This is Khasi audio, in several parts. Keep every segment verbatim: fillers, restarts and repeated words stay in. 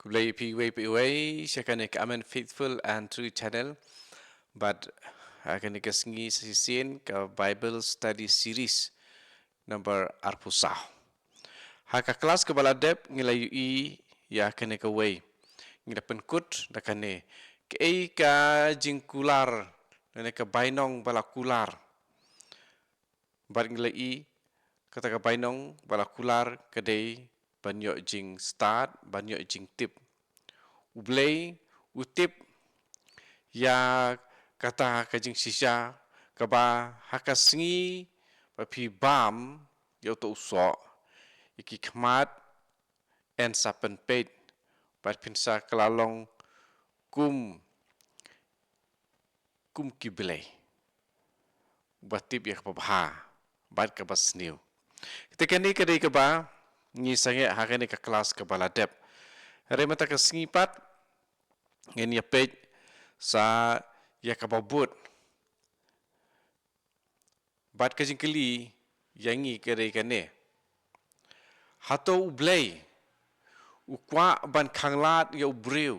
Blei phi iwei pa iwei sha kane ka Amen Faithful and True Channel. Bad ha kane ka sngi sa shisien ka Bible Study Series number arphew saw. Ha ka klas kaba la dep ngi la ïohi ïa kane kawei. Ngi la pynkut da kane, kaei ka jingkular lane ka bainong ba la kular. Bad ngi la i kata ka bainong ba la kular ka dei ban ïoh jingstad, ban ïoh jingtip. U Blei u tip ïa kata ka jingshisha kaba ha ka sngi ba phi bam ïa uto u soh, ïa ki khmat yn sa pynpeit bad phin sa kylla long kum, kum ki blei, ba tip ïa kaba bha bad kaba sniew. Te kane ka dei kaba ngi sangeh ha kane ka klas kaba la dep. Hynrei mynta ka sngi pat ngin ïa peit sa ïa kaba bud. Bad ka jingkylli ïa ngi ka dei kane, hato U Blei u kwah ban khanglad ïa u briew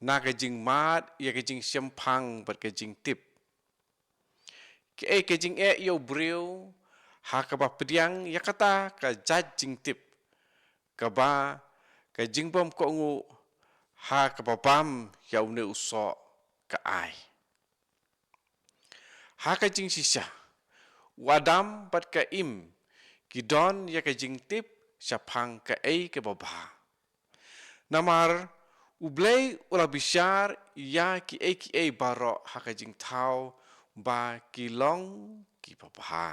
na ka jingmad ïa ka jingshemphang bad ka jingtip? Kaei ka jingeh ïa u briew ha kaba pdiang ïa kata ka jait jingtip kaba ka jingbymkohnguh ha kaba bam ïa une u soh ka ai? Ha ka jingshisha, u Adam bad ka Im ki don ïa ka jingtip shaphang kaei kaba bha. Namar U Blei u la bishar ïa kiei kiei baroh ha ka jingthaw ba ki long kiba bha.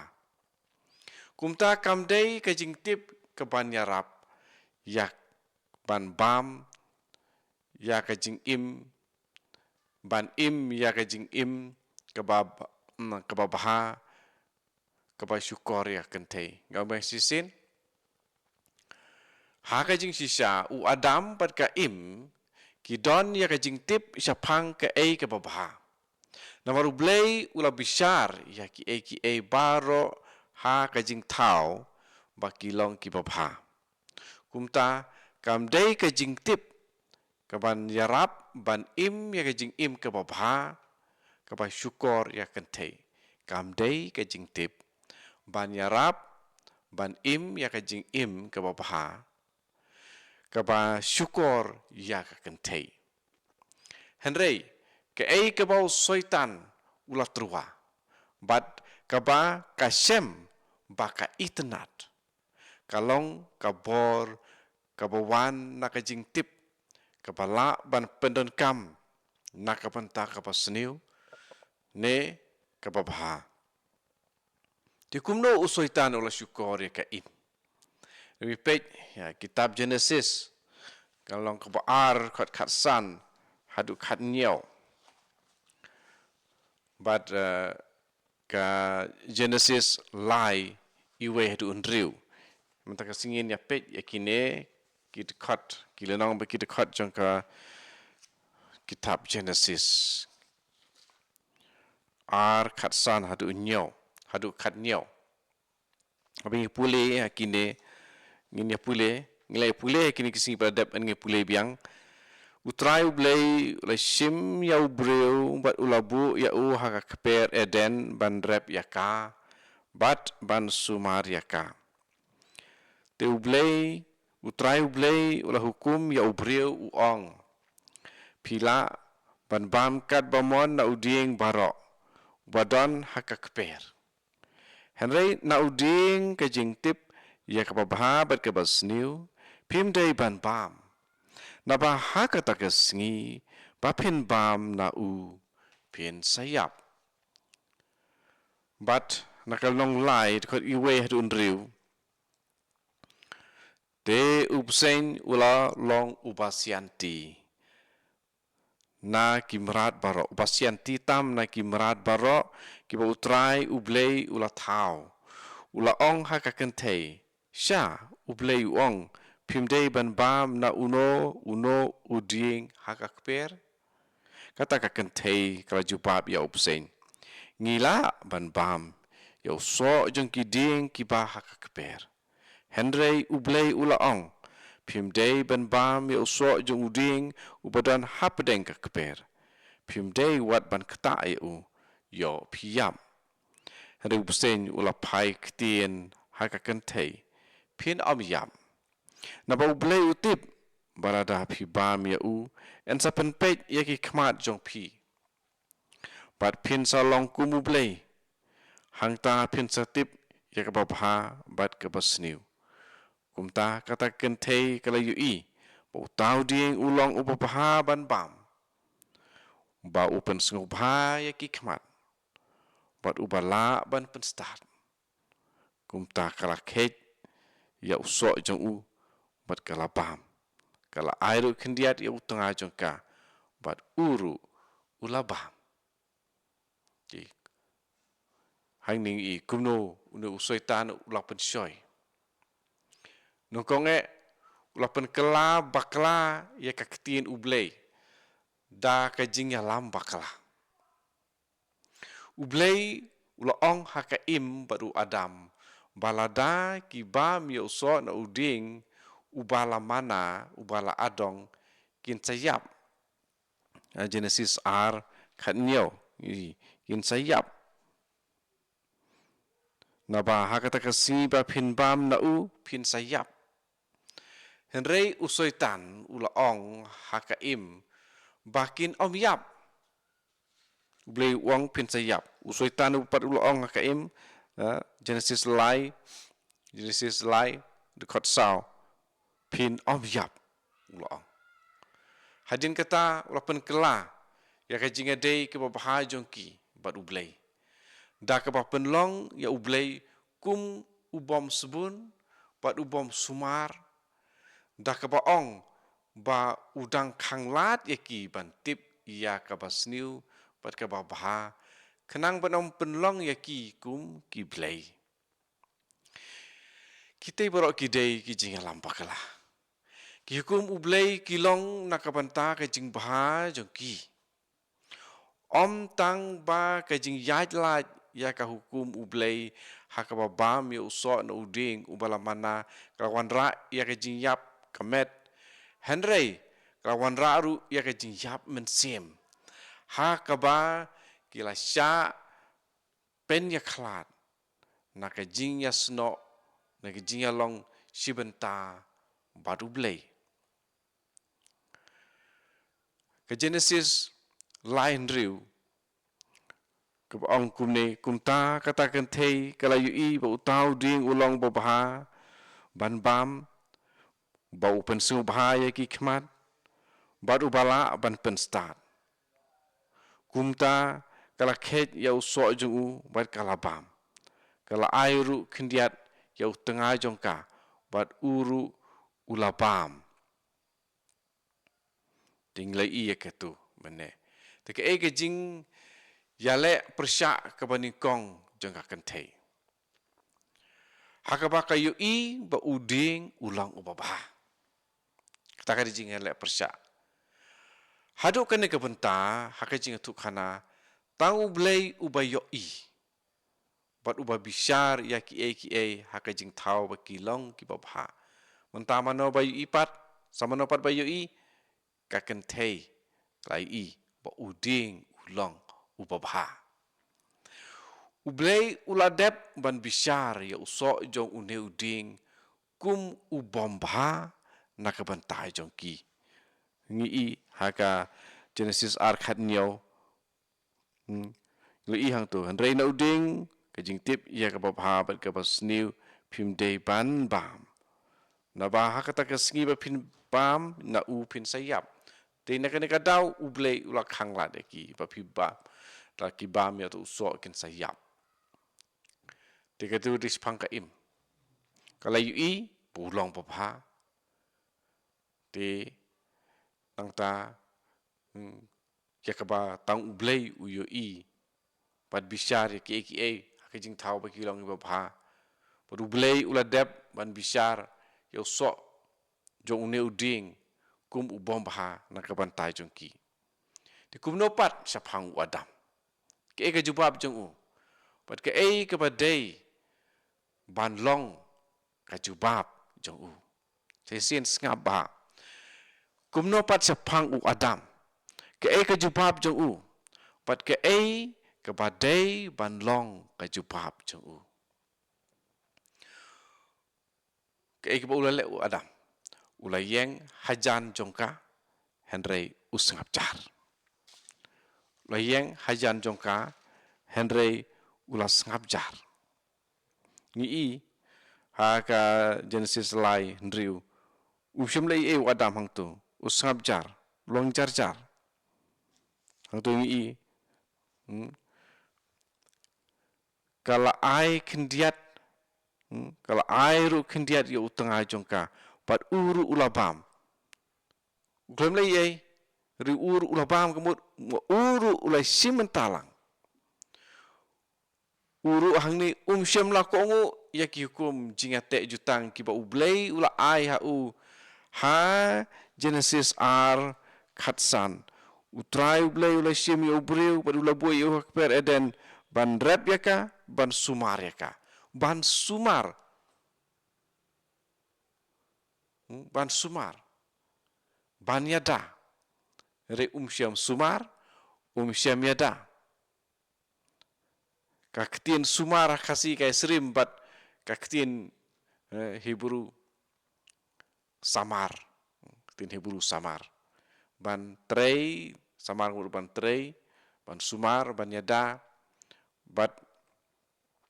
Kumta kam dei ka jingtip ka ban ïarap ïa ban bam ïa ka jingim, ban im ïa ka jingim kaba, mm, kaba bha, kaba shukor ïa ka kynthei. Nga ong shisien, ha ka jingshisha u Adam bad ka Im ki don ïa ka jingtip shaphang kaei kaba bha. Namar U Blei u la bishar ïa kiei kiei baroh ha ka jingthaw ba ki long kiba bha. Kumta kam dei ka jingtip ka ban ïarap ban im ïa ka jingim kaba bha, kaba shukor ïa ka kynthei. Kam dei ka jingtip ban ïarap ban im ïa ka jingim kaba bha, kaba shukor ïa ka kynthei. Hynrei kaei kaba u Soitan u la tyrwa bad kaba ka shem ba ka itynnad, ka long ka bor kaba wan na ka jingtip kaba lah ban pyndonkam na ka bynta kaba sniew ne kaba bha. Te kumno u Soitan u la shukor ïa ka Im? Ngi peit ïa kitab Genesis, ka lynnong kaba ar, dkhot khatsan haduh khathynñiew. Bad, eh, ka Genesis lai, iwei haduh hynriew. Mynta ka sngi ngin ïa peit ïa kine ki dkhot, ki lynnong bad ki dkhot jong ka kitab Genesis. Ar khatsan haduh hynñiew, haduh khathynñiew. Haba ngi pule ha kine, ngin ïa pule, ngi la ïa pule ha kine ki sngi ba la dep, ngi pule biang. U Trai U Blei u la shim ïa u briew bad u la buh ïa u ha ka kper Eden ban rep ïa ka bad ban sumar ïa ka. Te U Blei, U Trai U Blei u la hukum ïa u briew u ong, phi lah ban bam katba mon na u dieng baroh ba don ha ka kper. Hynrei na u dieng ka jingtip ïa kaba bha bad kaba sniew, phim dei ban bam. Naba ha kata ka sngi ba phin bam na u, phin sa ïap. Bad na ka lynnong lai, dkhot iwei haduh hynriew. Te u bseiñ u la long uba sianti na ki mrad baroh, uba sianti tam na ki mrad baroh kiba U Trai U Blei u la thaw. U la ong ha ka kynthei, sha, U Blei u ong, phim dei ban bam na uno uno u dieng ha ka kper? Kata ka kynthei ka la jubab ïa u bseiñ, ngi lah ban bam ïa u soh jong ki dieng kiba ha ka kper. Hynrei U Blei u la ong, Phim dei ban bam ïa u soh jong u dieng uba don hapdeng ka kper. Phim dei wat ban ktah ïa u, ïoh phi ïap. Hynrei u bseiñ u la phai ktien ha ka kynthei, phin ym ïap. Naba U Blei u tip ba lada phi bam ïa u, yn sa pynpeit ïa ki khmat jong phi, bad phin sa long kum U Blei. Hangta phin sa tip ïa kaba bha bad kaba sniew. Kumta kata ka kynthei ka la ïohi ba uta u dieng u long uba bha ban bam, ba u pynsngewbha ïa ki khmat, bad uba lah ban pynstad. Kumta ka la kheit ïa u soh jong u, bad ka la bam. Ka la ai ruh khyndiat ïa u tnga jong ka, bad u ruh u la bam. Te hangne ngi i kumno une u Soitan u la pynshoi. Nyngkong eh, u la pynkylla bakla ïa ka ktien U Blei da ka jingïalam bakla. U Blei u la ong ha ka Im bad u Adam ba lada ki bam ïa u soh na u dieng uba la mana, uba la adong, kin sa ïap. Ah, Genesis ar khathynñiew, i, kin sa ïap. Naba ha kata ka sngi ba phin bam na u, phin sa ïap. Hynrei u Soitan u la ong ha ka Im ba kin ym ïap. U Blei u ong phin sa ïap. U Soitan u pat u la ong ha ka Im, eh, Genesis lai, Genesis lai, dkhot saw, phin ym ïap, u la ong. Hadien kata u la pynkylla ïa ka jingïadei kaba bha jong ki bad U Blei, da kaba pynlong ïa U Blei kum u bym sbun bad u bym sumar, da kaba ong ba u dang khanglad ïa ki ban tip ïa kaba sniew bad kaba bha, khnang ban ym pynlong ïa ki kum ki blei. Kitei baroh ki dei ki jingïalam bakla. Ki hukum U Blei ki long na ka bynta ka jingbha jong ki, ym tang ba ka jingïaid lait ïa ka hukum U Blei ha kaba bam ïa u soh na u dieng uba la mana ka la wanrah ïa ka jingïap ka met, hynrei ka la wanrah ruh ïa ka jingïap mynsiem, ha kaba ki la shah pynïakhlad na ka jingïasnoh, na ka jingïalong shi bynta bad U Blei. Ka Genesis lai hynriew kaba ong kumne: Kumta kata ka kynthei ka la ïohi ba uta u dieng u long uba bha ban bam, ba u pynsngewbha ïa ki khmat, bad uba lah ban pynstad. Kumta ka la kheit ïa u soh jong u bad ka la bam. Ka la ai ruh khyndiat ïa u tnga jong ka, bad u ruh u la bam. Te ngi la ïohi ïa katu mynne. Te kaei ka jingïaleh pyrshah kaba nyngkong jong ka kynthei? Ha kaba ka ïohi ba u dieng u long uba bha. Kata ka dei jingïaleh pyrshah. Haduh kane ka bynta, ha ka jingïathuhkhana, tang U Blei uba ïohi bad uba bishar ïa kiei kiei ha ka jingthaw ba ki long kiba bha. Mynta mano ba ïohi pat, sa mano pat ba ïohi? Ka kynthei ka la ïohi ba u dieng u long uba bha. U Blei u la dep ban bishar ïa u soh jong une u dieng kum u bym bha na ka bynta jong ki. Ngi i ha ka Genesis ar khathynñiew. Hmm. Ngi la i hangto: Hynrei na u dieng, ka jingtip ïa kaba bha bad kaba sniew phim dei ban bam. Naba ha kata ka sngi ba phin bam na u phin sa ïap. Te na kane ka daw U Blei u la khanglad ïa ki, ba phi bam, lada ki bam ïa uto u soh kin sa ïap. Te katu dei shaphang ka Im. Ka la ïohi ba u long uba bha. Te nangta, hmm, ïa kaba tang U Blei u ïohi bad bishar ïa kiei kiei ha ka jingthaw ba ki long kiba bha. Bad U Blei u la dep ban bishar ïa u soh jong une u dieng kum u bym bha na ka bynta jong ki. Te kumno pat shaphang u Adam? Kaei ka jubab jong u? Bad kaei kaba dei ban long ka jubab jong u? Shisien sngap bha. Kumno pat shaphang u Adam? Kaei ka jubab jong u? Bad kaei kaba dei ban long ka jubab jong u? Kaei kaba u la leh u Adam? U la ïeng hajan jong ka, hynrei u sngap jar. U la ïeng hajan jong ka, hynrei u la sngap jar. Ngi i ha ka Genesis lai hynriew, u shym la i ei u Adam hangto, u sngap jar, u long jar jar. Hangto ngi i, hmm, ka la ai khyndiat, hmm, ka la ai ruh khyndiat ïa u tnga jong ka, bad u ruh u la bam. U khlem la i ei, hynriew u ruh u la bam, ka mut u ruh u la shim bynta lang. U ruh hangne um shym la kohnguh ïa ki hukum jingïateh jutang kiba U Blei u la ai ha u ha Genesis ar khatsan. U Trai U Blei u la shim ïa u briew bad u la buh ïa u ha kper Eden ban rep ïa ka, ban sumar ïa ka. Ban sumar. Hmm, ban sumar. Ban ïada. Hynrei um shym sumar, um shym ïada. Ka ktien sumar ha Khasi ka ïasyriem bad ka ktien, eh, Hebru samar. Ktien Hebru samar. Ban trei, samar ka mut ban trei, ban sumar, ban ïada, bad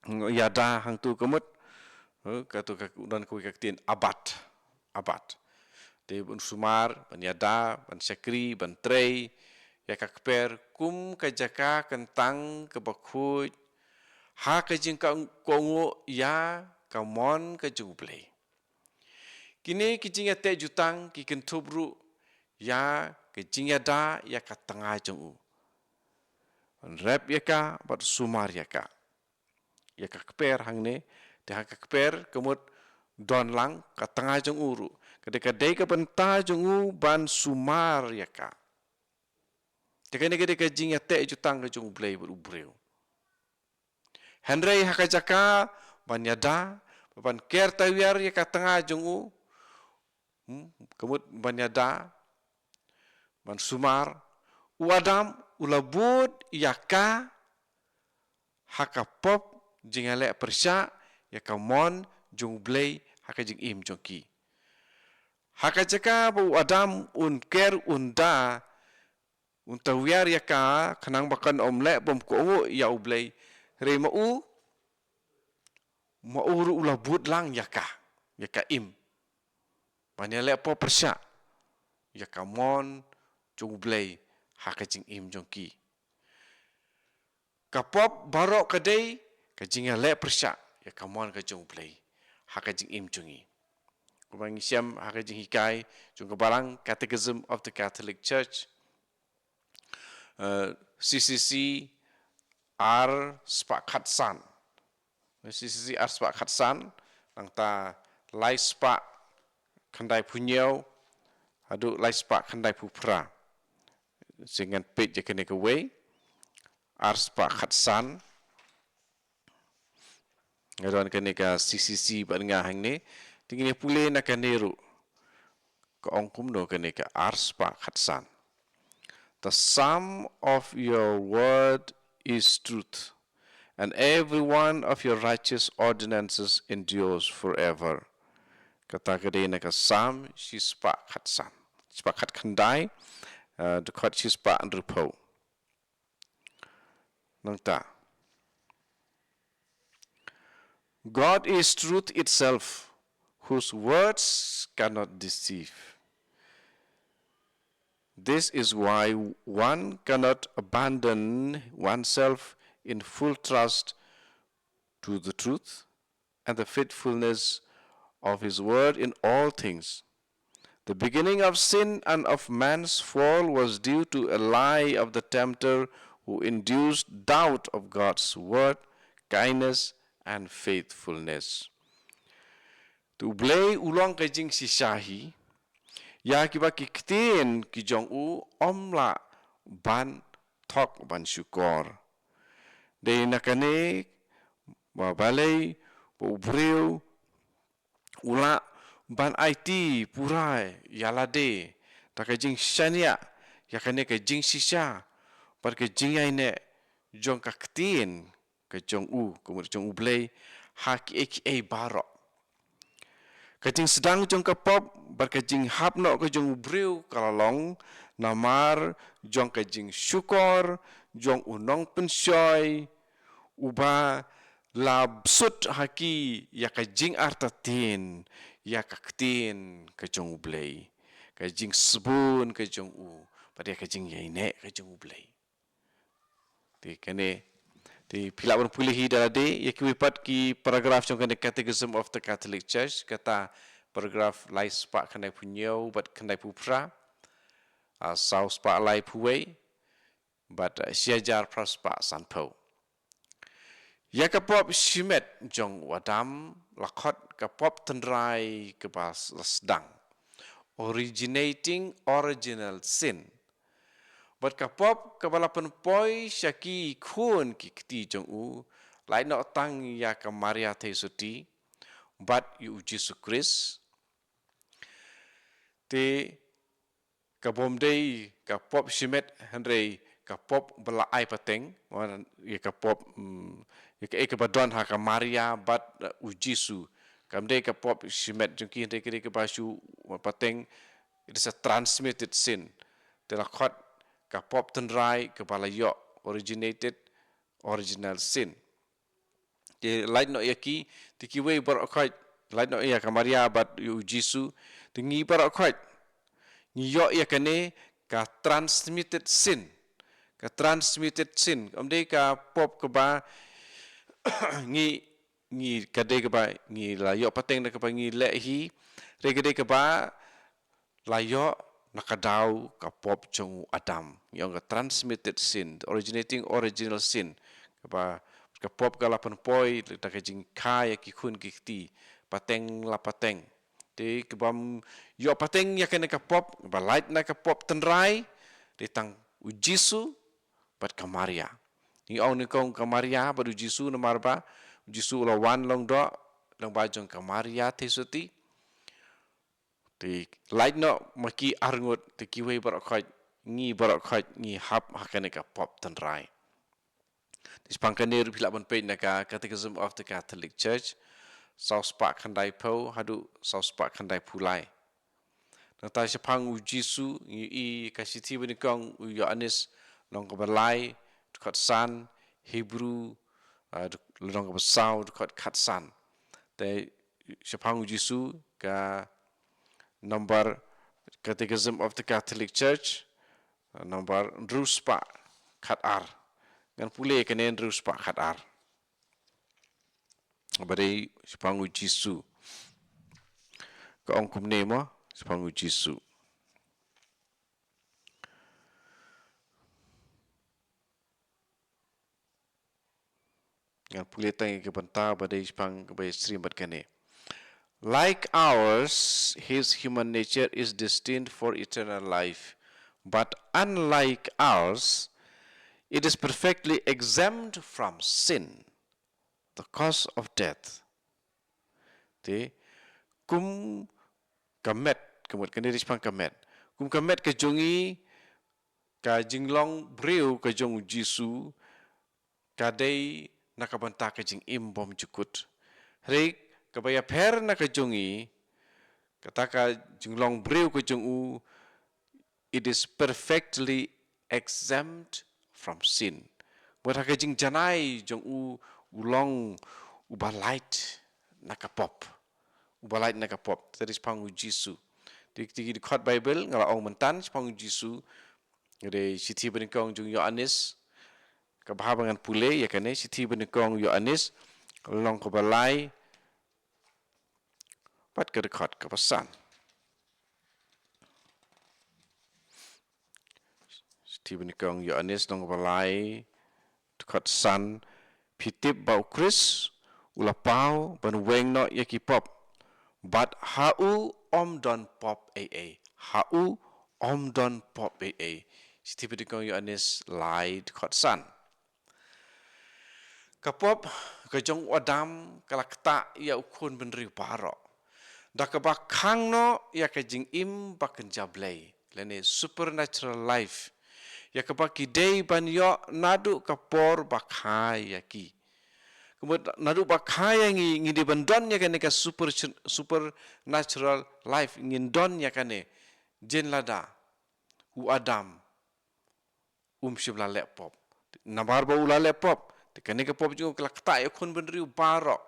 ïada hangto ka mut, eh, kato ka don kawei ka ktien abat. Abat. Te ban sumar, ban ïada, ban shakri, ban trei ïa ka kper kum ka jaka kyntang kaba khuid ha ka jingkohnguh ïa ka mon ka jong U Blei. Kine ki jingïateh jutang ki kynthup ruh ïa ka jingïada ïa ka tnga jong u. Ban rep ïa ka bad sumar ïa ka. Ïa ka kper hangne, te ha ka kper ka mut don lang ka tnga jong u ruh. Ka dei, ka dei ka bynta jong u ban sumar ïa ka. Te kane ka dei ka jingïateh jutang ka jong U Blei bad u briew. Hynrei ha ka jaka ban ïada, ban ker tawiar ïa ka tnga jong u, hmm, ka mut ban ïada, ban sumar, u Adam u la bud ïa ka ha ka pop jingïaleh pyrshah ïa ka mon jong U Blei ha ka jingim jong ki. Ha ka jaka ba u Adam un ker un da, un tawiar ïa ka, khnang ba kan ym leh bym kohnguh ïa U Blei. Hynrei ma u, ma u ruh u la bud lang ïa ka, ïa ka im. Ban ïaleh pop pyrshah ïa ka mon jong U Blei ha ka jingim jong ki. Ka pop baroh ka dei ka jingïaleh pyrshah ïa ka mon ka jong U Blei ha ka jingim jong ngi. Kumba ngi shem ha ka jinghikai jong ka Balang, Catechism of the Catholic Church, eh, C C C ar spah khatsan. C C C ar spah khatsan, nangta lai spah khyndaiphew hynñiew haduh lai spah khyndaiphew phra. Shisien ngan peit ïa kane kawei, ar spah khatsan. Nga don kane ka C C C bad nga hangne. Te ngin ïa pule na kane ruh. Ka ong kumno kane ka ar spah khatsan. The sum of your word is truth, and every one of your righteous ordinances endures forever. Kata ka dei na ka Salm shispah khatsan. Shispah khatkhyndai, eh, dkhot shispah hynriewphew. Nangta. God is truth itself, whose words cannot deceive. This is why one cannot abandon oneself in full trust to the truth and the faithfulness of his word in all things. The beginning of sin and of man's fall was due to a lie of the tempter who induced doubt of God's word, kindness, and faithfulness. Te U Blei u long ka jingshisha hi ïa kiba ki ktien ki jong u ym lah ban thok ban shukor. Dei na kane ba balei ba u briew u lah ban aiti pura ïa lade da ka jingshaniah ïa kane ka jingshisha bad ka jingïaineh jong ka ktien ka jong u, ka mut jong U Blei, ha kiei kiei baroh. Ka jingsdang jong ka pop bad ka jinghap noh ka jong u briew ka la long namar jong ka jingshukor jong u nongpynshoi uba la bsut ha ki ïa ka jingartatien ïa ka ktien ka jong U Blei, ka jingsbun ka jong u bad ïa ka jingïaineh ka jong U Blei. Te kane, te phi lah ban pule hi da lade ïa kiwei pat ki paragraph jong kane Catechism of the Catholic Church, kata paragraph lai spah khyndai phew hynñiew bad khyndai phew phra, ah, saw spah lai phew wei bad, ah, shi hajar phra spah san phew. Ïa ka pop shimet jong u Adam la khot ka pop tynrai kaba s-, la sdang, originating, original sin. Bad ka pop kaba la pynpoi sha ki khun ki kti jong u, lait noh tang ïa ka Maria Theisotti bad ïa u Jisu Khrist. Te ka bym dei ka pop shimet hynrei ka pop ba la ai pateng, wan ïa ka pop, mm, ïa ka, ïa kaba don ha ka Maria bad, uh, u Jisu. Kam dei ka pop shimet jong ki hynrei ka dei kaba shu pateng, it is a transmitted sin. Te la khot ka pop tynrai kaba la ïoh, originated, original sin. Te lait noh ïa ki, te kiwei baroh khoit, lait noh ïa ka Maria bad ïa u Jisu, te ngi baroh khoit ngi ïoh ïa kane ka transmitted sin, ka transmitted sin. Kam dei ka pop kaba ngi, ngi, ka dei kaba ngi la ïoh pateng da kaba ngi leh hi, hynrei ka dei kaba la ïoh na ka daw ka pop jong u Adam. Ngi ong ka transmitted sin, originating, original sin. Kaba, ka pop ka la pynpoi da ka jingkha ïa ki khun ki kti, pateng la pateng. Te kaba ym ïoh pateng ïa kane ka pop, ba lait na ka pop tynrai, dei tang u Jisu bad ka Maria. Ngi ong nyngkong ka Maria bad u Jisu namar ba u Jisu u la wan lyngdoh lyngba jong ka Maria Theisotti. Te lait noh ma ki arngut, te kiwei baroh khoit, ngi baroh khoit ngi hap ha kane ka pop tynrai. Te shaphang kane ruh phi lah ban peit na ka Catechism of the Catholic Church, saw spah khyndai phew haduh saw spah khyndai phew lai. Nangta shaphang u Jisu ngi ïohi ka shithi banyngkong u Ïoannis, lynnong kaba lai, dkhot san, Hebru, ah, lynnong kaba saw, dkhot khatsan. Te shaphang u Jisu ka number Catechism of the Catholic Church, number hynriew spah khatar. Ngan pule kane hynriew spah khatar. Ba dei shaphang u Jisu. Ka ong kumne mo, shaphang u Jisu. Ngan pule tang ïa ka bynta ba dei shaphang kaba ïasyriem bad kane. Like ours, his human nature is destined for eternal life, but unlike ours, it is perfectly exempt from sin, the cause of death. Te, kum ka met, ka mut kane dei shaphang ka met. Kum ka met ka jong ngi, ka jinglong briew ka jong u Jisu, ka dei na ka bynta ka jingim bymjukut. Hynrei kaba ïapher na ka jong ngi, kata ka jinglong briew ka jong u, it is perfectly exempt from sin. Bad ha ka jingjanai jong u, u long uba lait na ka pop. Uba lait na ka pop. Te dei shaphang u Jisu. Te, te ki dkhot Baibl nga la ong mynta shaphang u Jisu. Dei shithi banyngkong jong u Ïoannis. Kaba haba ngan pule ïa kane, shithi banyngkong u Ïoannis, lynnong kaba lai bad ka dkhot kaba san. Shithi banyngkong u Ïoannis lynnong kaba lai, dkhot san, phi tip ba u Khrist u la paw ban weng noh ïa ki pop. Bad ha u ym don pop ei ei. Ha u ym don pop ei ei. Shithi banyngkong u Ïoannis lai, dkhot san. Ka pop ka jong u Adam ka la ktah ïa u khun bynriew baroh. da kaba khang noh ïa ka jingim ba kynja Blei, lane supernatural life, ïa kaba ki dei ban ïoh naduh ka por ba kha ïa ki. Kumta naduh ba kha ïa ngi, ngi dei ban don ïa kane ka super, supernatural life, ngin don ïa kane. Jin lada u Adam um shym la leh pop. Namar ba u la leh pop, te kane ka pop jong u ka la ktah ïa khun bynriew baroh.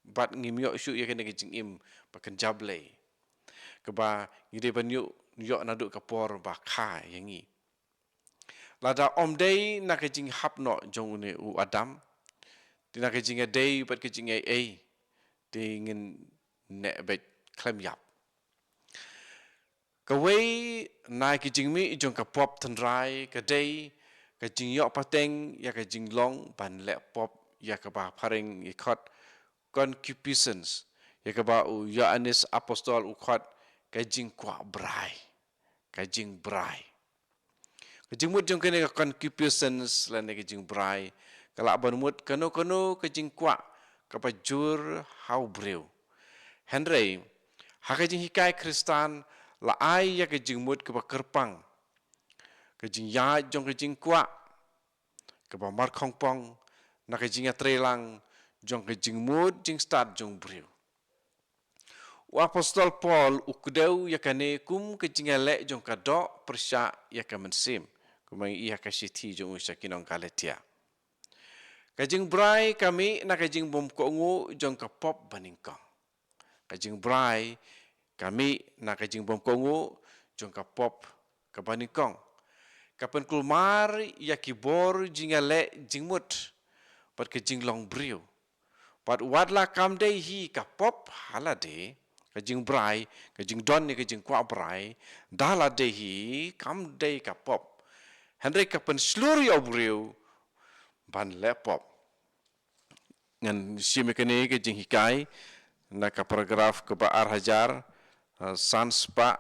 Bad ngim ïoh shuh ïa kane ka jingim ba kynja Blei, kaba ngi dei ban ïoh, ïoh naduh ka por ba kha ïa ngi. Lada ym dei na ka jinghap noh jong une u Adam, te na ka jingïadei bad ka jingaiei, te ngin neh beit khlem ïap. Kawei na ki jingmih jong ka pop tynrai ka dei ka jingïoh pateng ïa ka jinglong ban leh pop, ïa kaba phareng i khot concupiscence, ïa kaba u Ïoannis Apostol u khot ka jingkwah brai, ka jingbrai. Ka jingmut jong kane ka concupiscence lane ka jingbrai ka lah ban mut kano kano ka jingkwah kaba jur ha u briew. Hynrei ha ka jinghikai Khristan la ai ïa ka jingmut kaba kyrpang, ka jingïaid jong ka jingkwah kaba markhongpong na ka jingïatreilang jong ka jingmut jingstad jong u briew. U Apostol Paul u kdew ïa kane kum ka jingïaleh jong ka doh pyrshah ïa ka mynsiem, kumba ngi i ha ka shithi jong u sha ki nong Galatia. Ka jingbrai ka mih na ka jingbymkohnguh jong ka pop banyngkong. Ka jingbrai ka mih na ka jingbymkohnguh jong ka pop kaba nyngkong. Ka pynkulmar ïa ki bor jingïaleh jingmut bad ka jinglong briew. Bad wat la kam dei hi ka pop ha lade, ka jingbrai, ka jingdon ïa ka jingkwah brai, da lade hi kam dei ka pop, hynrei ka pynshlur ïa u briew ban leh pop. Ngan shim ïa kane ka jinghikai na ka paragraph kaba ar hajar, eh, san spah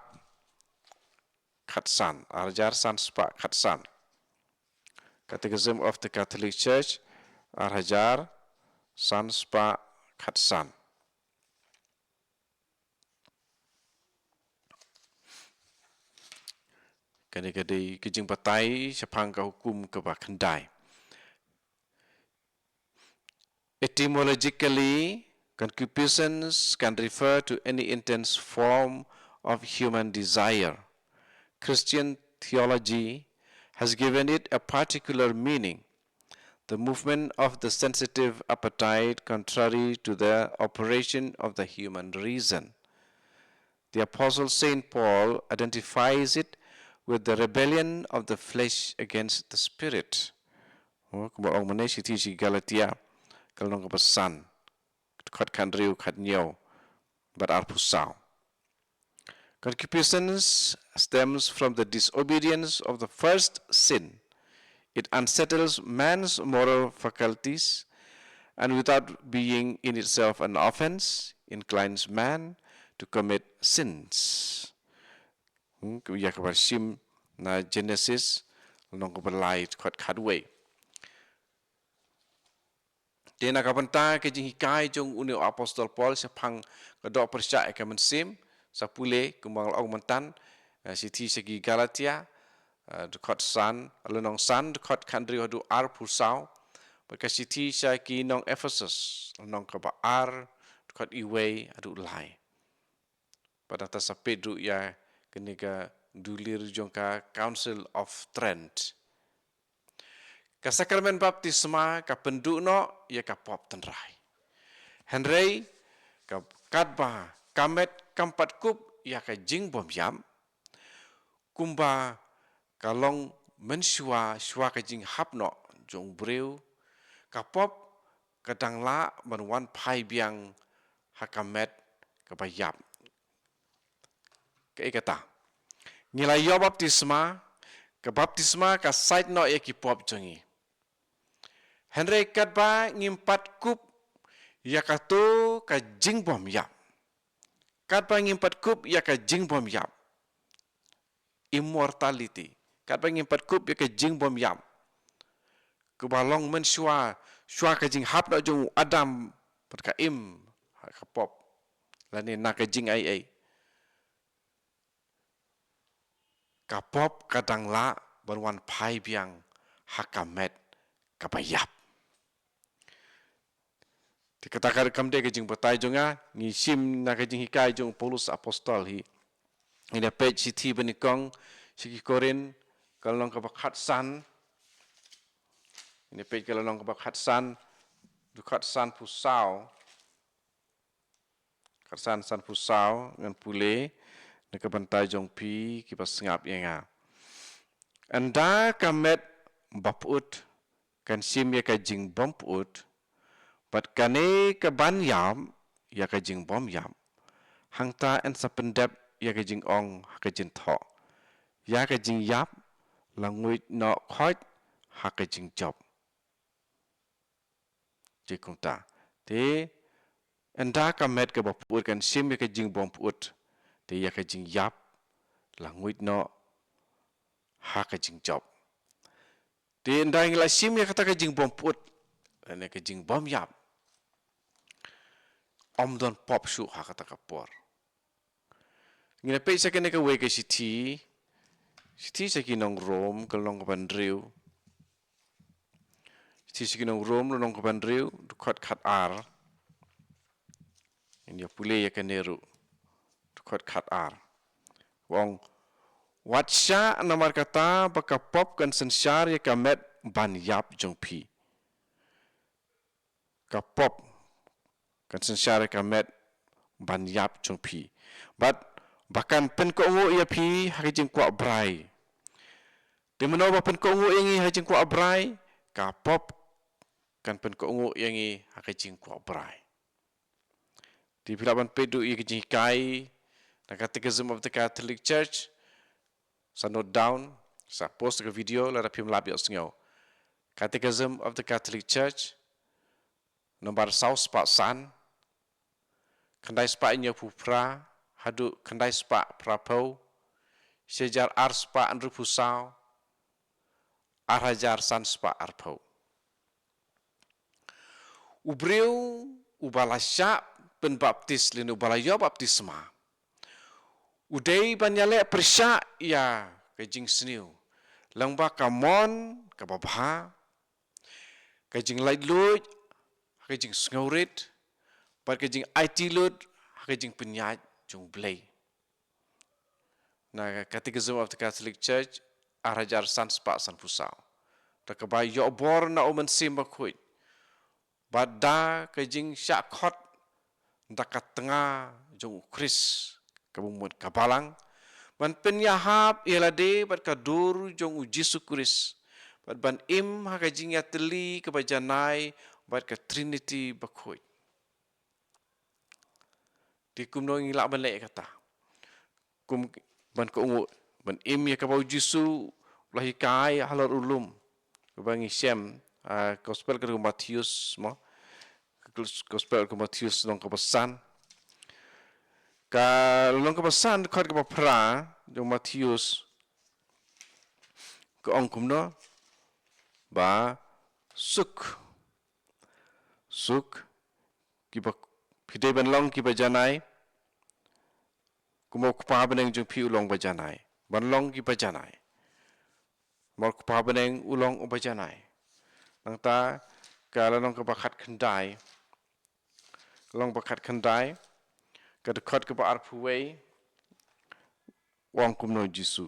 khatsan, ar hajar san spah khatsan. Catechism of the Catholic Church, ar hajar san spah khatsan. Kane ka dei ka jingbatai shaphang ka hukum kaba khyndai. Etymologically, concupiscence can refer to any intense form of human desire. Christian theology has given it a particular meaning, the movement of the sensitive appetite contrary to the operation of the human reason. The Apostle Saint Paul identifies it with the rebellion of the flesh against the spirit. Oh, kumba ong mynne shithi sha ki Galatia, ka lynnong kaba san, dkhot khathynriew, khathynñiew bad arphew saw. Concupiscence stems from the disobedience of the first sin. It unsettles man's moral faculties and, without being in itself an offense, inclines man to commit sins. Hmm, ïa kaba shim na Genesis, lynnong kaba lai, dkhot khatwei. Te na ka bynta ka jinghikai jong une u Apostol Paul shaphang ka doh pyrshah ïa ka mynsiem, sa pule kumba nga la ong myntan, eh, shithi sha ki Galatia, eh, dkhot san, lynnong san, dkhot khathynriew haduh arphew saw, bad ka shithi sha ki nong Ephesus, lynnong kaba ar, dkhot iwei haduh lai. Bad nangta sa peit ruh ïa kane ka dulir jong ka Council of Trent. Ka sakramen baptisma ka pynduh noh ïa ka pop tynrai. Hynrei ka, katba ka met kam pat kup ïa ka jingbymïap, kumba ka long mynshuwa, shuwa ka jinghap noh jong u briew, ka pop ka dang lah ban wan phai biang ha ka met kaba ïap. Kaei kata? Ngi la ïoh baptisma, ka baptisma ka sait noh ïa ki pop jong ngi. Hynrei katba ngim pat kup ïa kato ka jingbymïap. Katba ngim pat kup ïa ka jingbymïap. Immortality. Katba ngim pat kup ïa ka jingbymïap, kaba long mynshuwa, shuwa ka jinghap noh jong u Adam bad ka Im ha ka pop. lane na ka jingaiei, ka pop ka dang lah ban wan phai biang ha ka met kaba ïap. Te kata ka kam dei ka jingbatai jong nga, ngi shim na ka jinghikai jong u Paulus apostol hi. Ngin ïa peit shithi ba nyngkong sha ki Korinth, ka lynnong kaba khatsan. Ngin ïa peit ka lynnong kaba khatsan, dkhot sanphew saw. Khatsan sanphew saw, ngan pule na ka bynta jong phi kiba sngap ïa nga. Ynda ka met baput kan shim ïa ka jingbym pyut, bad kane ka ban ïap ïa ka jingbym ïap, hangta yn sa pyndep ïa ka jingong ha ka jingthoh, ïa ka jingïap la nguid noh khoit ha ka jingjop. Te kumta, te ynda ka met kaba pyut kan shim ïa ka jingbym pyut, te ïa ka jingïap la nguid noh ha ka jingjop. Te ynda ngi la shim ïa kata ka jingbym pyut, lane ka jingbym ïap, ym don pop shuh ha kata ka por. Ngin ïa peit sha kane kawei ka shithi, shithi sha ki nong Rom, ka lynnong kaba hynriew. Shithi sha ki nong Rom, lynnong kaba hynriew, dkhot khatar. Ngin ïa pule ïa kane ruh, dkhot khatar. U ong, wat shah namar kata ba ka pop kan synshar ïa ka met ban ïap jong phi. Ka pop kan synshar ïa ka met ban ïap jong phi, bad ba kan pynkohnguh ïa phi ha ka jingkwah brai. Te mynno ba pynkohnguh ïa ngi ha ka jingkwah brai? Ka pop kan pynkohnguh ïa ngi ha ka jingkwah brai. Te phi lah ban peit ruh ïa ka jinghikai na Catechism of the Catholic Church. Sa note down, sa pause ka video lada phim lap ïohsngew. Catechism of the Catholic Church, nombar saw spah san, khyndai spah hynñiewphew phra haduh khyndai spah phraphew, shi hajar ar spah hynriewphew saw, ar hajar san spah arphew. U briew uba la shah pynbaptis lane uba la ïoh baptisma, u dei ban ïaleh pyrshah ïa ka jingsniew lyngba ka mon kaba bha, ka jinglaitluid ha ka jingsngewrit, bad ka jingaiti lut ha ka jingpynïaid jong U Blei. Na Catechism of the Catholic Church, ar hajar san spah sanphew saw. Da kaba ïoh bor na U Mynsiem Bakhuid, bad da ka jingshah khot da ka tnga jong U Khrist kaba mut ka balang, ban pynïahap ïa lade bad ka dur jong U Jisu Khrist, bad ban im ha ka jingïatylli kaba janai bad ka Trinity Bakhuid. Te kumno ngi lah ban leh kata? Kum ban kohnguh, ban im ïa kaba U Jisu u la hikai halor u lum. Kaba ngi shem, ah, Gospel katkum u Mathaios mo. Gospel katkum u Mathaios lynnong kaba san. Ka lynnong kaba san, dkhot kaba phra jong u Mathaios, ka ong kumno? Ba suk, suk, kiba, phi dei ban long kiba janai, kumba U Kpa ha bneng jong phi u long ba janai. Ban long kiba janai, namar U Kpa ha bneng u long uba janai. Nangta ka lynnong kaba khatkhyndai, lynnong ba khatkhyndai, ka dkhot kaba arphew wei, u ong kumno U Jisu?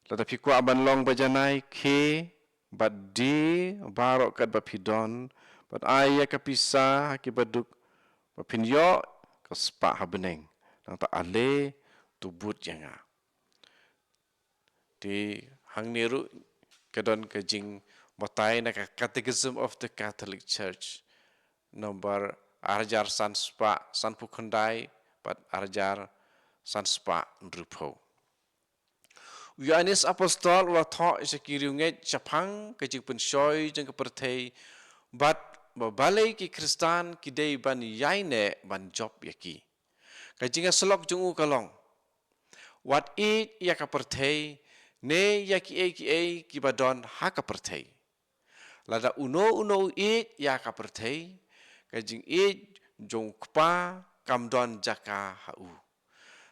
Lada phi kwah ban long ba janai, khie bad die baroh katba phi don, bad ai ïa ka pisa ha ki baduk, ba phin ïoh ka spah ha bneng. Nangta ale, to bud ïa nga. Te hangne ruh ka don ka jingbatai na ka Catechism of the Catholic Church, nombar ar hajar san spah sanphew khyndai bad ar hajar san spah hynriewphew. U Ïoannis Apostol u la thoh sha ki riewngeit shaphang ka jingpynshoi jong ka pyrthei, bad ba balei ki Khristan ki dei ban ïaineh ban jop ïa ki. Ka jingïasyllok jong u ka long, wat ïeit ïa ka pyrthei ne ïa kiei kiei kiba don ha ka pyrthei. Lada uno uno u ïeit ïa ka pyrthei, ka jingïeit jong U Kpa kam don jaka ha u.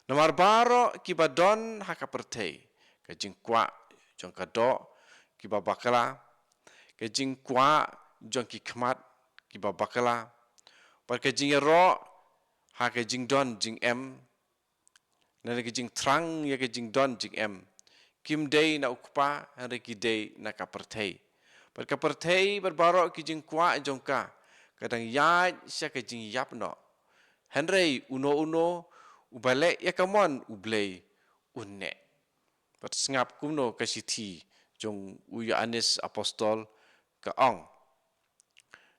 Namar baroh kiba don ha ka pyrthei, ka jingkwah jong ka doh kiba bakla, ka jingkwah jong ki khmat kiba bakla, bad ka jingïaroh ha ka jingdon jingem, lane ka jingthrang ïa ka jingdon jingem, kim dei na u Kpa, hynrei ki dei na ka pyrthei. Bad ka pyrthei bad baroh ki jingkwah jong ka, ka dang ïaid sha ka jingïap noh. Hynrei uno uno uba leh ïa ka mon U Blei un neh. Bad sngap kumno ka shithi jong u Ïoannis Apostol ka ong.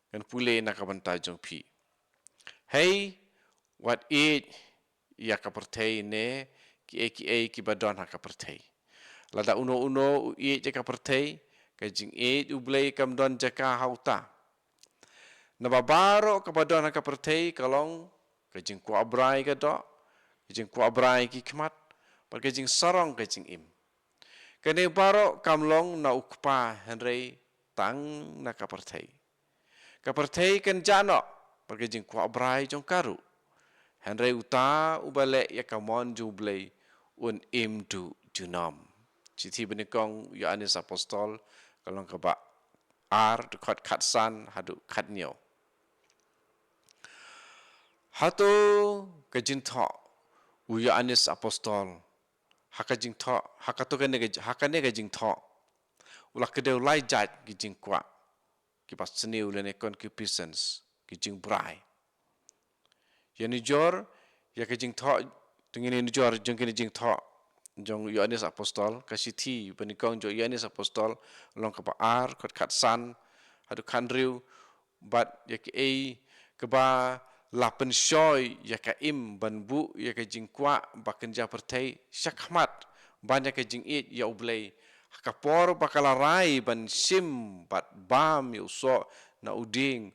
Ngan pule na ka bynta jong phi. Hei, wat ïeit ïa ka pyrthei ne kiei kiei kiba don ha ka pyrthei. Lada uno uno u ïeit ïa ka pyrthei, ka jingïeit U Blei kam don jaka ha uta. Naba baroh kaba don ha ka pyrthei ka long ka jingkwah brai ka doh, ka jingkwah brai ki khmat, bad ka jingsarong ka jingim. Kane baroh kam long na u Kpa, hynrei tang na ka pyrthei. Ka pyrthei kan jah noh bad ka jingkwah brai jong ka ruh. Hynrei uta uba leh ïa ka mon jong U Blei un im duh junom. Shithi banyngkong u Ïoannis Apostol, ka lynnong kaba ar, dkhot khatsan haduh khathynñiew. Hato ka jingthoh u Ïoannis Apostol, ha ka jingthoh, ha kato kane ka, ha kane ka jingthoh, u la kdew lai jait ki jingkwah kiba sniew lane concupiscence, ki jingbrai. Ïa nujor ïa ka jingthoh, to ngin ïa nujor jong kine jingthoh jong u Ïoannis Apostol, ka shithi banyngkong jong u Ïoannis Apostol, lynnong kaba ar, dkhot khatsan haduh khathynriew, bad ïa kaei kaba la pynshoi ïa ka im ban buh ïa ka jingkwah ba kynja pyrthei shakhmat ban ïa ka jingïeit ïa U Blei, ha ka por ba ka la rai ban shim bad bam ïa u soh na u dieng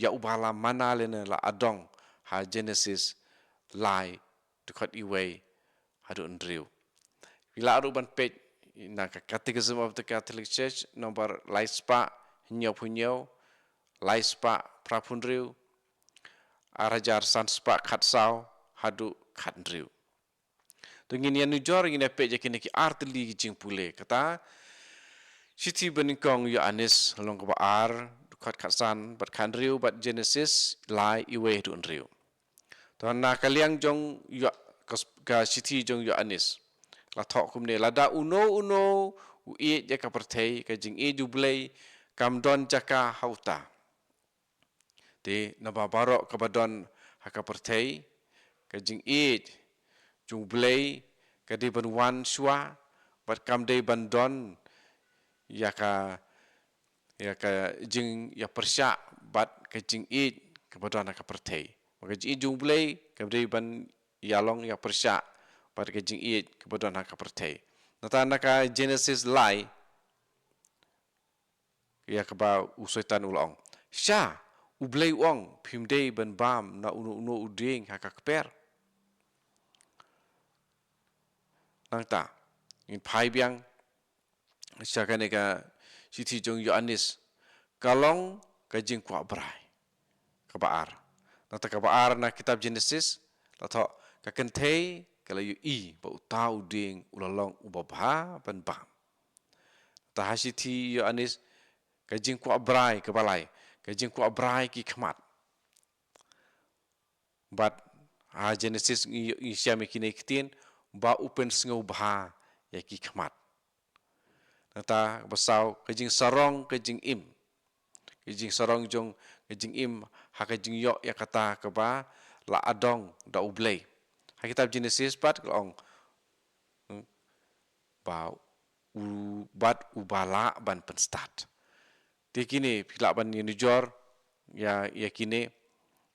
ïa uba la mana lane la adong ha Genesis lai, dkhot iwei haduh hynriew. Phi lah ruh ban peit na ka Catechism of the Catholic Church, nombar lai spah hynñiewphew hynñiew, lai spah phraphew hynriew, ar hajar san spah khatsaw haduh khathynriew. To ngin ïa nujor, ngin ïa peit ïa kine ki artylli ki jingpule. Kata shithi banyngkong u Ïoannis, lynnong kaba ar, dkhot khatsan bad khathynriew, bad Genesis lai, iwei haduh hynriew. To na ka liang jong Ïo-, ka, ka shithi jong u Ïoannis, la thoh kumne: Lada uno uno u ïeit ïa ka pyrthei, ka jingïeit U Blei kam don jaka ha uta. Te naba baroh kaba don ha ka pyrthei, ka jingïeit jong U Blei ka dei ban wan shuwa, bad kam dei ban don ïa ka, ïa ka jingïapyrshah bad ka jingïeit kaba don ha ka pyrthei. Bad ka jingïeit jong U Blei kam dei ban ïalong ïapyrshah bad ka jingïeit kaba don ha ka pyrthei. Nangta na ka Genesis lai, ïa kaba u Soitan u la ong: Sha, U Blei u ong, phim dei ban bam na uno uno u dieng ha ka kper. Nangta ngin phai biang sha kane ka shithi jong u Ïoannis, ka long ka jingkwah brai kaba ar. Nangta kaba ar na kitab Genesis, la thoh: Ka kynthei ka la ïohi ba uta u dieng u la long uba bha ban bam. Te ha shithi u Ïoannis, ka jingkwah brai kaba lai, ka jingkwah brai ki khmat. Bad ha Genesis ngi, ngi shem ïa kine ki ktien, ba u pynsngewbha ïa ki khmat. Nangta kaba saw, ka jingsarong ka jingim. Ka jingsarong jong ka jingim ha ka jingïoh ïa kata kaba la adong da U Blei. Ha kitab Genesis pat ka la ong, hmm, ba u, bad uba lah ban pynstad. Te kine phi lah ban ïa nujor ïa, ïa kine,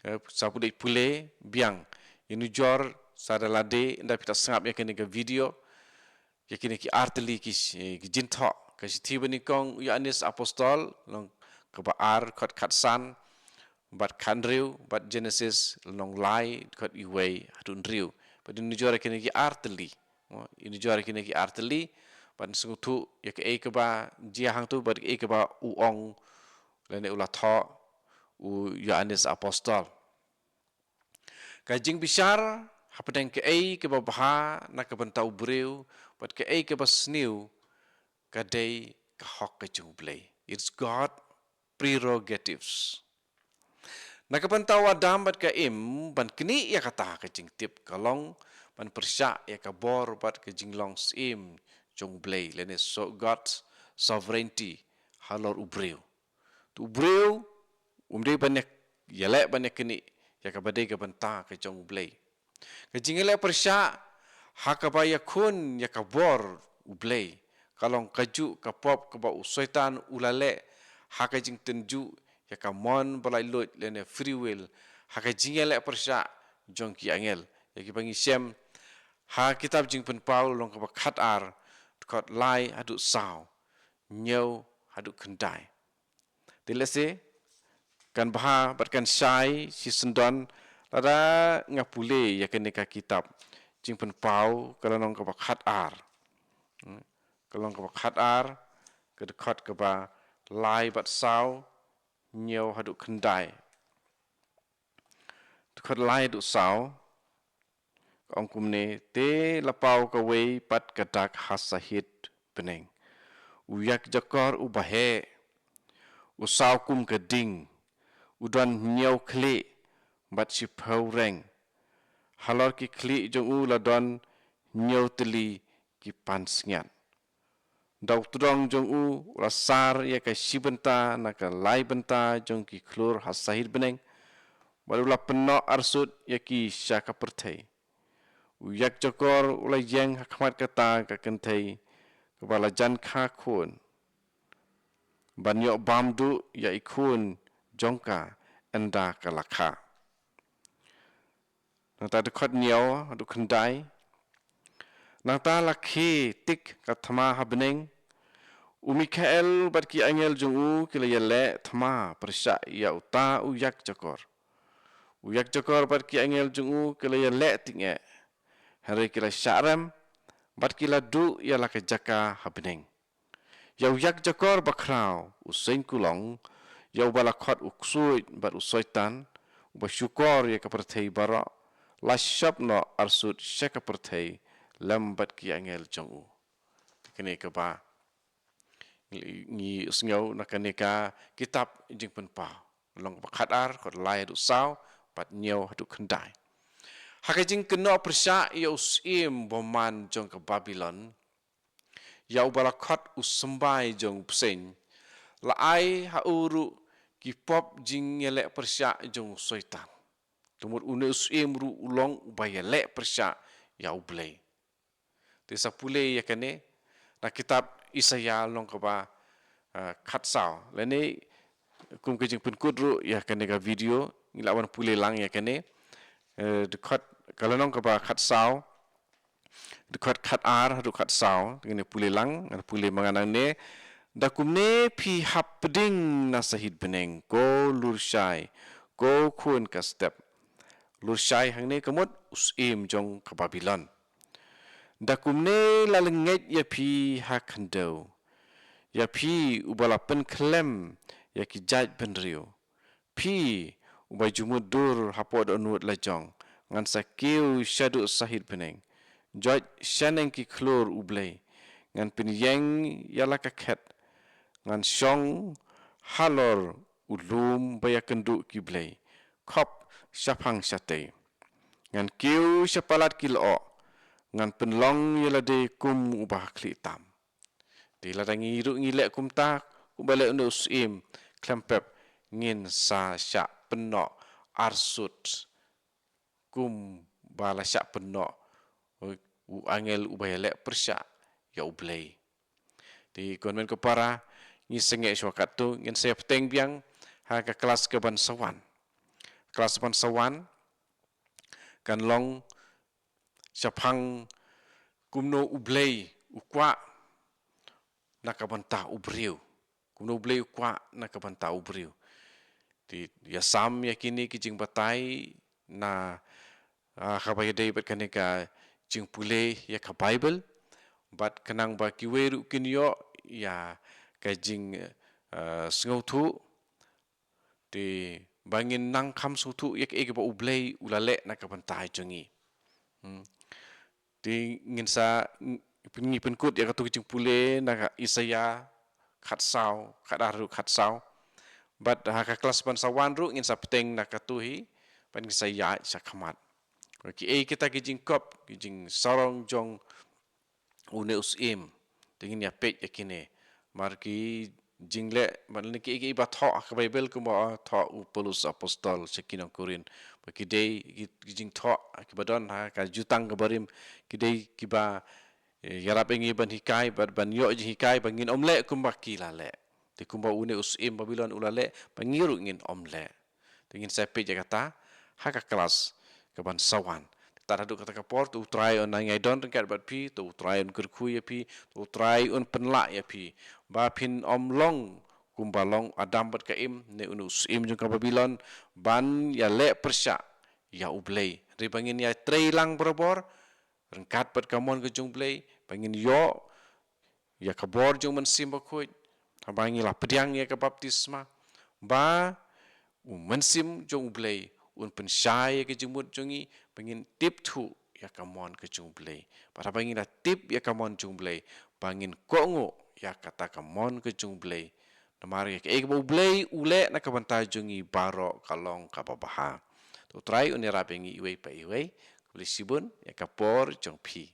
eh, sa pule, pule biang, ïa nujor sa da lade ynda phi la sngap ïa kine ki video, ïa kine ki artylli ki, eh, ki jingthoh. Ka shithi banyngkong u Ïoannis Apostol, lynnong kaba ar, dkhot khatsan bad khathynriew, bad Genesis lynnong lai, dkhot iwei haduh hynriew. Bad ïa nujor ïa kine ki artylli. Mo, ïa nujor ïa kine ki artylli, bad sngewthuh ïa kaei kaba jia hangto, bad kaei kaba u ong lane u la thoh u Ïoannis Apostol. Ka jingbishar hapdeng kaei kaba bha na ka bynta u briew bad kaei kaba sniew ka dei ka hok ka jong U Blei. It's God prerogatives. Na ka bynta u Adam bad ka Im ban knieh ïa kata ka jingtip ka long ban pyrshah ïa ka bor bad ka jinglong syiem jong U Blei lane so God's sovereignty halor u briew. To u briew um dei ban ïa, ïaleh ban ïa knieh ïa kaba dei ka bynta ka jong U Blei. Ka jingïaleh pyrshah ha kaba ïakhun ïa ka bor U Blei ka long kajuh ka pop kaba u Soitan u la leh ha ka jingtynjuh ïa ka mon ba laitluid lane free will ha ka jingïaleh pyrshah jong ki angel. Ïa kiba ngi shem ha kitab Jingpynpaw lynnong kaba khatar, dkhot lai haduh saw, hynñiew haduh khyndai. Te lehse kan bha bad kan shai shisyndon lada nga pule ïa kane ka kitab Jingpynpaw ka lynnong kaba khatar. Hmm. Ka lynnong kaba khatar, ka dkhot kaba lai bad saw, hynñiew haduh khyndai. Dkhot lai haduh saw ka ong kumne: Te la paw kawei pat ka dak ha sahit bneng, u ïakjakor uba heh, u saw kum ka ding, u don hynñiew khlieh bad shiphew reng. Halor ki khlieh jong u la don hynñiew tylli ki pansngiat. Da u tdong jong u u la sar ïa ka shi bynta na ka lai bynta jong ki khlur ha sahit bneng, bad u la pynnoh arsut ïa ki sha ka pyrthei. U ïakjakor u la ïeng ha khmat kata ka kynthei kaba la jan kha khun, ban ïoh bam duh ïa i khun jong ka ynda ka la kha. Nangta dkhot hynñiew haduh khyndai. Nangta la khie tik ka thma ha bneng. U Mikhael bad ki angel jong u ki la ïaleh thma pyrshah ïa uta u ïakjakor. U ïakjakor bad ki angel jong u ki la ïaleh tyngeh, hynrei ki la shah rem bad ki la duh ïa la ka jaka ha bneng. Ïa u ïakjakor bakhraw, u seng kulong, ïa uba la khot u ksuid bad u Soitan, uba shukor ïa ka pyrthei baroh, la shop noh arsut sha ka pyrthei lem bad ki angel jong u. Kane kaba ngi, ngi sngew na kane ka kitab Jingpynpaw, lynnong ba khatar, dkhot lai haduh saw, bad hynñiew haduh khyndai. Ha ka jingkynnoh pyrshah ïa u syiem bymman jong ka Babilon, ïa uba la khot u symbai jong u bseiñ, la ai ha u ruh ki pop jingïaleh pyrshah jong u Soitan. Te mut une u syiem ruh u long uba ïaleh pyrshah ïa U Blei. Te sa pule ïa kane na kitab Isaïah lynnong kaba, ah, khatsaw. Lane kum ka jingpynkut ruh ïa kane ka video, ngi lah ban pule lang ïa kane. Eh, dkhot, ka lynnong kaba khatsaw, dkhot khatar haduh khatsaw, te ngin pule lang, ngan pule ma nga nangne. Da kumne phi hap pding na sahit bneng, ko lurshai, ko khun ka step. Lurshai hangne ka mut u syiem jong ka Babilon. Da kumne la lyngngoh ïa phi ha khyndew, ïa phi uba la pynkhlem ïa ki jaitbynriew. Phi uba jumut dur hapoh dohnud la jong, ngan sa kiew shaduh sahit bneng. Joit shaneng ki khlur U Blei, ngan pynïeng ïa la ka khet. Ngan shong halor u lum ba ïakynduh ki blei, khop shaphang shatei. Ngan kiew shapalat ki lyoh, ngan pynlong ïa lade kum uba ha khlieh tam. Te lada ngi ruh ngi leh kumta, kumba leh une u syiem, khlem pep ngin sa shah pynnoh arsut kumba la shah pynnoh u angel uba ïaleh pyrshah ïa U Blei. Te ko hynmen ko para, ngi sngewsih shuwa katto, ngin sa ïa bteng biang ha ka klas kaban sa wan. Klas ban sa wan kan long shaphang kumno U Blei u kwah na ka bynta u briew. Kumno U Blei u kwah na ka bynta u briew. Te ïasam ïa kine ki jingbatai na, ah, haba ïadei bad kane ka jingpule ïa ka Baibl. Bad khnang ba kiwei ruh kin ïoh ïa ka jing, ah, sngewthuh. Te ba ngin nang kham sngewthuh ïa kaei kaba U Blei u la leh na ka bynta jong ngi. Hmm. Te ngin sa, ngi pynkut ïa katei ka jingpule na ka Isaïah khatsaw, khatar ruh khatsaw. Bad ha ka klas ban sa wan ruh ngin sa bteng na katei hi, bad ngin sa ïaid sha khmat. Kiei kita ki jingkop, ki jingsarong jong une u syiem. Te ngin ïa peit ïa kine. Namar ki jingleh, namar ki, ki, kiba thoh ha ka Baibl kumba thoh u Paulus Apostol sha ki nong Korinth. Ba ki dei ki, ki jingthoh kiba don ha ka Jutang ka barim, ki dei kiba, eh, ïarap ïa ngi ban hikai, ban, ban ïoh jinghikai ba ngin ym leh kumba ki la leh. Te kumba une u syiem Babilon u la leh, ba ngi ruh ngin ym leh. Te ngin sa peit ïa kata ha ka klas kaban sa wan. Te tad haduh kata ka por, to U Trai un nang ïai don ryngkat bad phi, to U Trai un kyrkhu ïa phi, to U Trai un pynlah ïa phi. Ba phin ym long kumba long u Adam bad ka Im, ne une u syiem jong ka Babilon, ban ïaleh pyrshah ïa U Blei. Hynrei ba ngin ïatrei lang barabor ryngkat bad ka mon ka jong U Blei, ba ngin ïoh ïa ka bor jong u Mynsiem Bakhuid, haba ngi la pdiang ïa ka baptisma, ba u Mynsiem jong U Blei un pynshai ïa ka jingmut jong ngi, ba ngin tip thuh ïa ka mon ka jong U Blei. Bad haba ngi la tip ïa ka mon jong U Blei, ba ngin kohnguh ïa kata ka mon ka jong U Blei. Namar ïa kaei kaba U Blei u leh na ka bynta jong ngi baroh ka long kaba bha. To U Trai un ïarap ïa ngi iwei pa iwei. Khublei shibun ïa ka por jong phi.